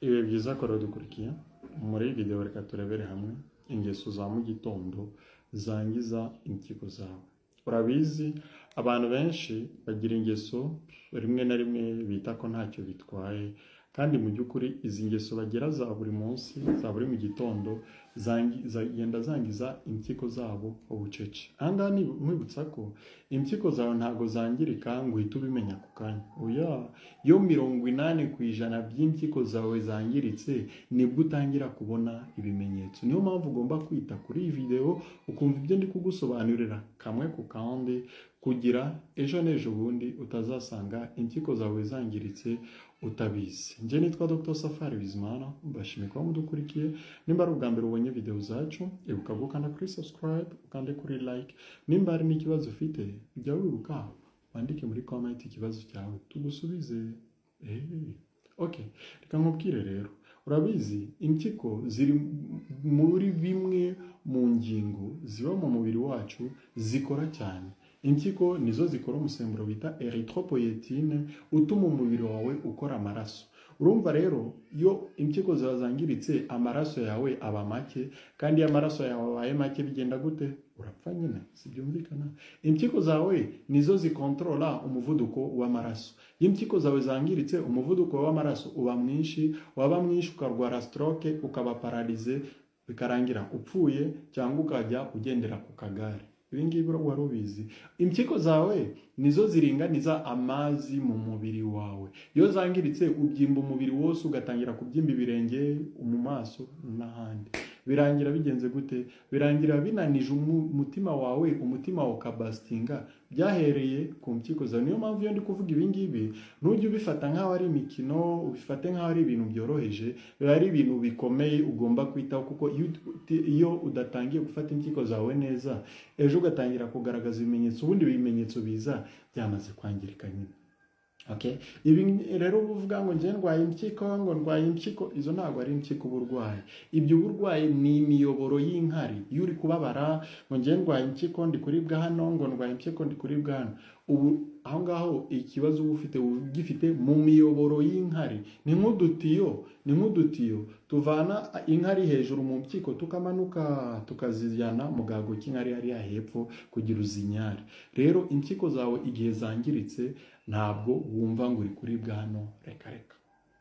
Ibihe byiza kora dukurikiye. Muri iyi video reka turebere hamwe ingeso za mu gitondo zangiza impyiko zawe. Urabizi, abantu benshi bagira ingeso rimwe na rimwe bita ko ntacyo bitwaye, kandi mu by'ukuri izi ngeso bagira za buri munsi, za buri mu gitondo, zagenda zangiza impyiko zabo bucece. Aha ngaha nkwibutsa ko impyiko zawe ntabwo zangirika ngo uhite ubimenya ako kanya. Oya, iyo 80% by'impyiko zawe zangiritse nibwo utangira kubona ibimenyetso. Niyo mpamvu ugomba kwita kuri iyi video, ukumva ibyo ndi kugusobanurira kamwe ku kandi, kugira ejo n'ejo bundi utazasanga impyiko zawe zangiritse utabizi. Njye nitwa Dr Safari Bizimana, mbashimiye kuba mudukurikiye. Nimba ari ubwa mbere ubonye video zacu, ibuka gukanda kuri subscribe, ukande kuri like. Nimba hari n'ikibazo ufite, jya wibuka wandike muri comment ikibazo cyawe tugusubize. Okay, reka nkubwire rero. Urabizi, impyiko ziri muri bimwe mu ngingo ziba mu mubiri wacu zikora cyane. Impyiko nizo zikora umusemburo bita erythropoïétine utuma umubiri wawe ukora amaraso. Urumva rero, iyo impyiko zawe zangiritse, amaraso yawe aba make, kandi iyo amaraso yawe abaye make bigenda gute? Urapfa nyine, si byumvikana? Impyiko zawe nizo zikontorora umuvuduko w'amaraso. Iyo impyiko zawe zangiritse, umuvuduko w'amaraso uba mwinshi, waba mwinshi ukarwara stroke, ukaba paralysé, bikarangira upfuye cyangwa ukajya ugendera ku kagare. Ibi ngibi wari ubizi? Impyiko zawe nizo ziringaniza amazi mu mubiri wawe. Iyo zangiritse, ubyimba umubiri wose, ugatangira kubyimba ibirenge, mu maso n'ahandi. Birangira bigenze gute? Birangira binanije umutima wawe, umutima wawe ukabasitinga byahereye ku mpyiko zawe. Niyo mpamvu iyo ndi kuvuga ibi ngibi, ntujye ubifata nk'aho ari imikino, ubifate nk'aho ari ibintu byoroheje. Biba ari ibintu bikomeye ugomba kwitaho, kuko iyo udatangiye gufata impyiko zawe neza, ejo ugatangira kugaragaza ibimenyetso, ubundi ibimenyetso biza byamaze kwangirika nyine. Okay? Ibi rero uba uvuga ngo njye ndwaye impyiko, ngo ndwaye impyiko, izo ntabwo ari impyiko uba urwaye. Ibyo uba urwaye ni imiyoboro y'inkari. Iyo uri kubabara ngo njye ndwaye impyiko, ndi kuribwa hano, ngo ndwaye impyiko, ndi kuribwa hano, ubu aho ngaho ikibazo uba ufite, uba ugifite mu miyoboro y'inkari. Ni nk'udutiyo tuvana inkari hejuru mu mpyiko, tukamanuka tukazijyana mu gago k'inkari hariya hepfo kugira uzinyare. Rero impyiko zawe igihe zangiritse, ntabwo wumva ngo uri kuribwa hano, reka reka.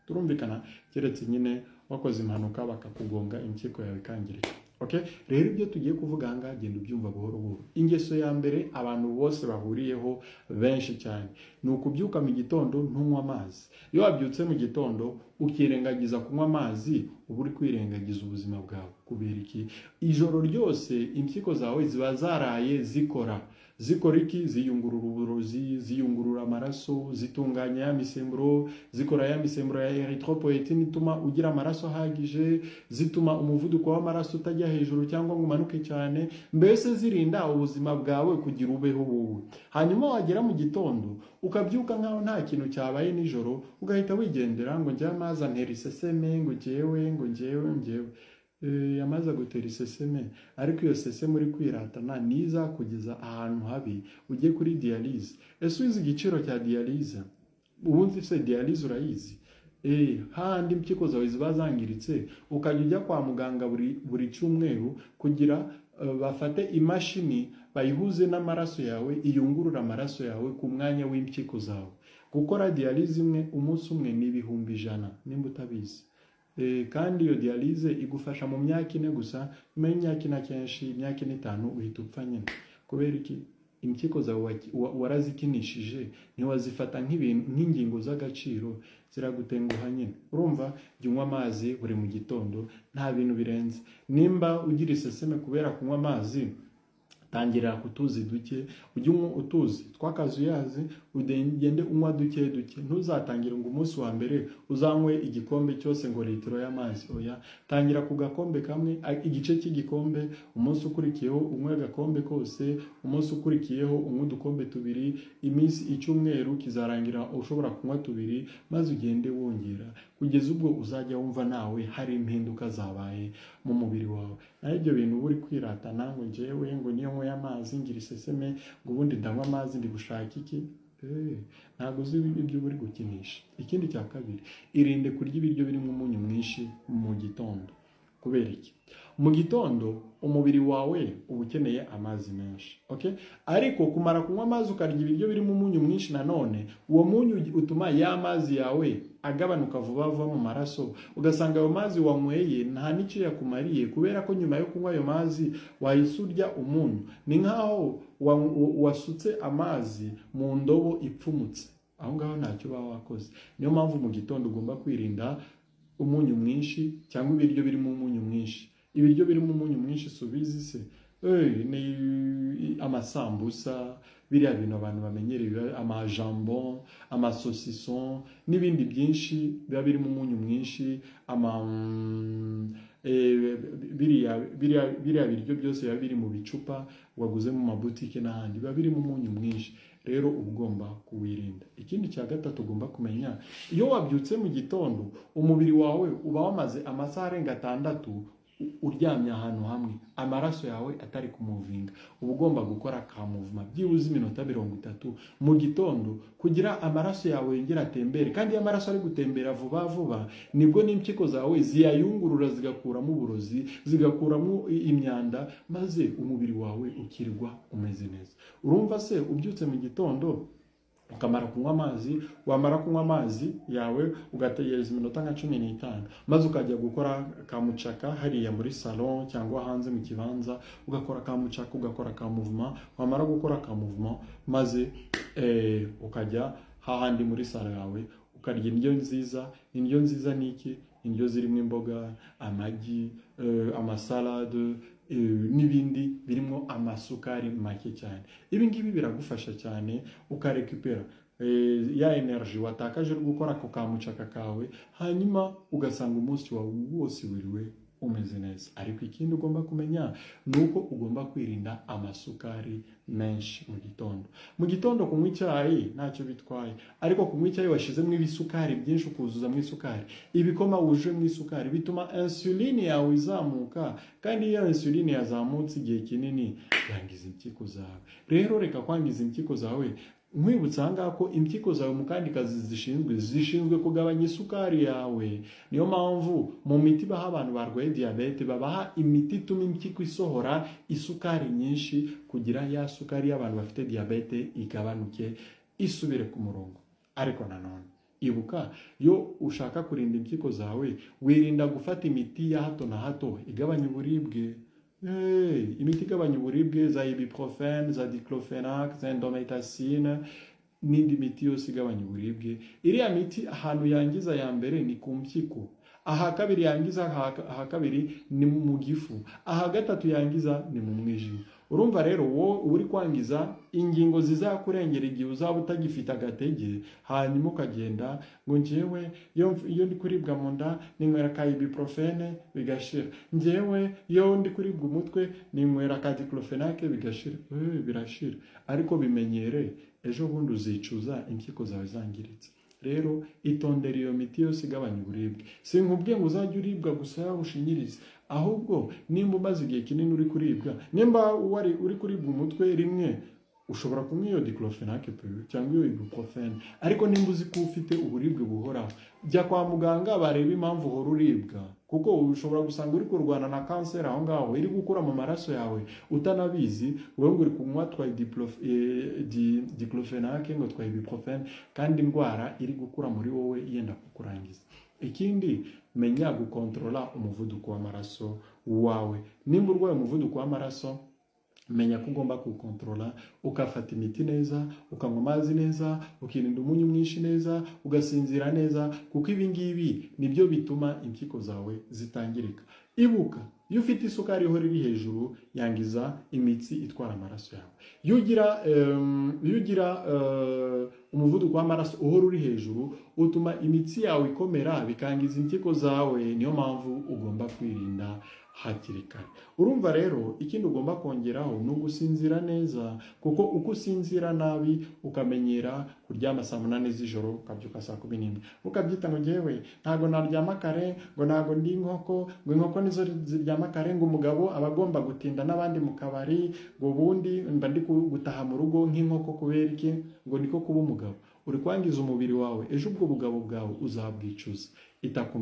Turumvikana? Keretse nyine wakoze impanuka bakakugonga, impyiko yawe ikangirika. Okay? Rero ibyo tugiye kuvuga aha ngaha, genda ubyumva buhoro buhoro. Ingeso ya mbere abantu bose bahuriyeho benshi cyane ni ukubyuka mu gitondo ntunywe amazi. Iyo wabyutse mu gitondo ukirengagiza kunywa amazi, uba uri kwirengagiza ubuzima bwawe. Kubera iki? Ijoro ryose impyiko zawe ziba zaraye zikora. Zikora iki? Ziyungurura uburozi, ziyungurura amaraso, zitunganya ya misemburo, zikora ya misemburo ya erythropoïétine ituma ugira amaraso ahagije, zituma umuvuduko w'amaraso utajya hejuru cyangwa ngo umanuke cyane, mbese zirinda ubuzima bwawe kugira ubeho wowe. Hanyuma wagera mu gitondo ukabyuka nkaho nta kintu cyabaye nijoro, ugahita wigendera ngo njyewe amazi antera iseseme, ngo njyewe, ngo njyewe, njyewe. Amazi agutera iseseme, ariko iyo seseme uri kwiratana nizakugeza ahantu habi, ujye kuri dialyse. Ese uzi igiciro cya dialyse? Ubundi se dialyse urayizi? Hahandi impyiko zawe ziba zangiritse, ukajya ujya kwa muganga buri cyumweru kugira bafate imashini bayihuze n'amaraso yawe, iyungurure amaraso yawe ku mwanya w'impyiko zawe. Gukora dialyse imwe umunsi umwe ni 100,000, nimba utabizi. Kandi iyo dialyse igufasha mu myaka 4 gusa. Nyuma y'imyaka 4, akenshi imyaka 4, 5, uhita upfa nyine. Kubera iki? Impyiko zawe warazikinishije, ntiwazifata nk'ibintu, nk'ingingo z'agaciro, ziragutenguha nyine. Urumva, jya unywa amazi buri mu gitondo, nta bintu birenze. Nimba ugira iseseme kubera kunywa amazi, tangira ku tuzi duke, ujye unywa utuzi tw'akazuyazi, ugende unywa duke duke. Ntuzatangire ngo umunsi wa mbere uzanywe igikombe cyose, ngo litiro y'amazi. Oya, tangira ku gakombe kamwe, igice cy'igikombe, umunsi ukurikiyeho unywe agakombe kose, umunsi ukurikiyeho unywe udukombe tubiri, iminsi icyumweru kizarangira ushobora kunywa tubiri, maze ugende wongera kugeza ubwo uzajya wumva nawe hari impinduka zabaye mu mubiri wawe. Naho ibyo bintu uba uri kwiratana ngo njyewe ngo niyo nyweye amazi ngira iseseme, ngo ubundi ndanywa amazi ndi gushaka iki? Ntabwo uzi ibyo uba uri gukinisha. Ikindi cya kabiri, irinde kurya ibiryo birimo umunyu mwinshi mu gitondo. Kubera iki? Mu gitondo umubiri wawe uba ukeneye amazi menshi, okay? Ariko kumara kunywa amazi ukarya ibiryo birimo umunyu mwinshi, nanone uwo munyu utuma ya mazi yawe agabanuka vuba vuba mu maraso, ugasanga ayo mazi wanyweye nta n'icyo yakumariye, kubera ko nyuma yo kunywa ayo mazi wahise urya umunyu. Ni nk'aho wasutse amazi mu ndobo ipfumutse. Aho ngaho ntacyo uba wakoze. Niyo mpamvu mu gitondo ugomba kwirinda umunyu mwinshi cyangwa ibiryo birimo umunyu mwinshi. Ibiryo birimo umunyu mwinshi si ubizi se? Ni amasambusa, biriya bintu abantu bamenyereye, amajambon, amasosison n'ibindi byinshi biba birimo umunyu mwinshi, ama biriya biryo byose biba biri mu bicupa waguze mu mabutike n'ahandi, biba birimo umunyu mwinshi. Rero uba ugomba kuwirinda. Ikindi cya gatatu ugomba kumenya, iyo wabyutse mu gitondo, umubiri wawe uba wamaze amasaha arenga 6 uryamye ahantu hamwe, amaraso yawe atari kumuvinga. Uba ugomba gukora ka mouvement byibuze iminota 30 mu gitondo kugira amaraso yawe yongere atembere. Kandi iyo amaraso ari gutembera vuba vuba, nibwo n'impyiko zawe ziyayungurura, zigakuramo uburozi, zigakuramo imyanda, maze umubiri wawe ukirwa umeze neza. Urumva se, ubyutse mu gitondo ukamara kunywa amazi, wamara kunywa amazi yawe ugategereza iminota nka 15, maze ukajya gukora kamucaka hariya muri salon cyangwa hanze mu kibanza, ugakora kamucaka, ugakora ka mouvement. Wamara gukora ka mouvement, maze ukajya hahandi muri salon yawe, ukarya indyo nziza. Indyo nziza ni iki? Indyo zirimo imboga, amagi, amasalade n'ibindi birimo amasukari make cyane. Ibi ngibi biragufasha cyane, ukarekipera ya energy watakaje uri gukora ako kamucaka kawe, hanyuma ugasanga umunsi wawe wose wiriwe umeze neza. Ariko ikindi ugomba kumenya ni uko ugomba kwirinda amasukari menshi mu gitondo. Mu gitondo kunywa icyayi ntacyo bitwaye, ariko kunywa icyayi washyizemo ibisukari byinshi, ukuzuzamo isukari, ibikoma wujujemo isukari, bituma insuline yawe izamuka. Kandi iyo insuline yazamutse igihe kinini, yangiza impyiko zawe. Rero reka kwangiza impyiko zawe. Nkwibutsa aha ngaha ko impyiko zawe mu kandi kazi zishinzwe kugabanya isukari yawe. Niyo mpamvu mu miti baha abantu barwaye diyabete, babaha imiti ituma impyiko isohora isukari nyinshi, kugira ya sukari y'abantu bafite diyabete igabanuke, isubire ku murongo. Ariko nanone ibuka, iyo ushaka kurinda impyiko zawe, wirinda gufata imiti ya hato na hato igabanya uburibwe. Hey, imiti igabanya uburibwe za ibuprofen, za diclofenac, za indometacine n'indi miti yose igabanya uburibwe, iriya miti ahantu yangiza ya mbere ni ku mpyiko, aha kabiri yangiza, aha kabiri ni mu gifu, aha gatatu yangiza ni mu mwijima. Urumva rero, wowe uba uri kwangiza ingingo zizakurengera igihe uzaba utagifite agatege, hanyuma ukagenda ngo: "Njyewe iyo ndi kuribwa mu nda ninywera ka ibuprofene bigashira, njyewe iyo ndi kuribwa umutwe ninywera ka diclofenac bigashira." Birashira, ariko bimenyere, ejo bundi uzicuza impyiko zawe zangiritse. Rero itondera iyo miti yose igabanya uburibwe. Sinkubwiye ngo uzajye uribwa gusa ushinyirize, ahubwo nimba umaze igihe kinini uri kuribwa, nimba wari uri kuribwa umutwe rimwe, ushobora kunywa iyo diclofenac pe cyangwa iyo ibuprofen. Ariko nimba uzi ko ufite uburibwe buhoraho, jya kwa muganga barebe impamvu uhora uribwa, kuko ushobora gusanga uri kurwana na kanseri aho ngaho iri gukura mu maraso yawe utanabizi. Wowe ngo uri kunywa twa diclofenac, ngo twa ibuprofen, kandi indwara iri gukura muri wowe yenda kukurangiza. Ikindi, menya gukontorora umuvuduko w'amaraso wawe. Nimba urwaye umuvuduko w'amaraso, menya ko ugomba kuwukontorora, ugafata imiti neza, ukanywa amazi neza, ukirinda umunyu mwinshi neza, ugasinzira neza, kuko ibi ngibi nibyo bituma impyiko zawe zitangirika. Ibuka, iyo ufite isukari ihora iri hejuru, yangiza imitsi itwara amaraso yawe. Iyo ugira umuvuduko w'amaraso uhora uri hejuru, utuma imitsi yawe ikomera, bikangiza impyiko zawe. Niyo mpamvu ugomba kwirinda hakiri kare. Urumva rero, ikindi ugomba kongeraho ni ugusinzira neza, kuko uko usinzira nabi, ukamenyera Kuryama saa 8 z'ijoro, ukabyuka saa 11, ukabyita ngo ngewe ntabwo naryama kare, ngo ntabwo ndi inkoko, ngo inkoko nizo ziryama kare, ngo umugabo aba agomba gutinda n'abandi mu kabari, ngo ubundi mba ndi gutaha mu rugo nk'inkoko. Kubera iki? Ngo niko kuba umugabo. Uri kwangiza umubiri wawe, ejo ubwo bugabo bwawe uzabwicuza. Ita ku